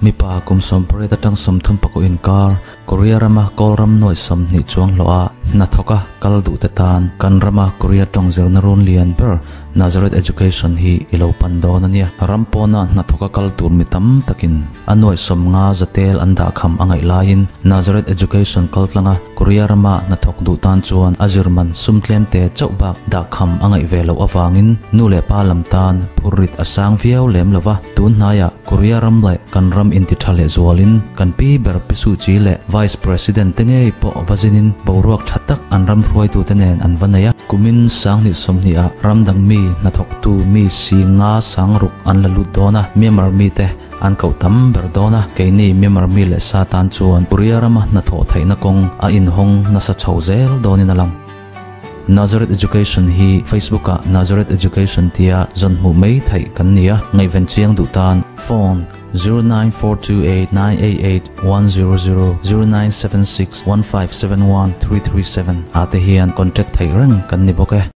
Mipa kum 18 atang 36 inkar Korea rama Kawlram nuai 20 chuang hlawh a hnathawka kal duh te tan kan rama Korea tawng zirna run lian ber Nazareth Education hi i lo pan dawn a nia. Ram pawna hnathawka kal tur mi tam takin a nuai 50 zatel an dahkham a ngaih laiin Nazareth Education kaltlanga Korea rama hnathawk duh tan chuan a zirman sum tlem te chauh bak dahkham a ngaih ve loh avangin nu leh pa lam tan phurrit a sang viau lem lova. Tun hnaiah Korea ram leh kan ram inti tha leh zualin kan pi ber Pi Suu Kyi leh Vice President te ngei pawh va zinin boruak tha tak an ram hruaitute nen an va nei a. Kumin 2020 ah ram dang mi hnathawktu mi si nga sang ruk an la lut dawn a, Myanmar mite an koh tam ber dawn a. Keini Myanmar mi leh sa tan chuan Korea rama hnathawh theihna kawng a inhawng nasa chho zel dawnin a lang. Nazareth Education hi Facebook ah Nazareth Education tia zawn hmuh mai theih kan ni a, ngaihven chiang duh tan phone 09428 988 100 0976 1571 337 ah te hian contact theih reng kan ni bawk e.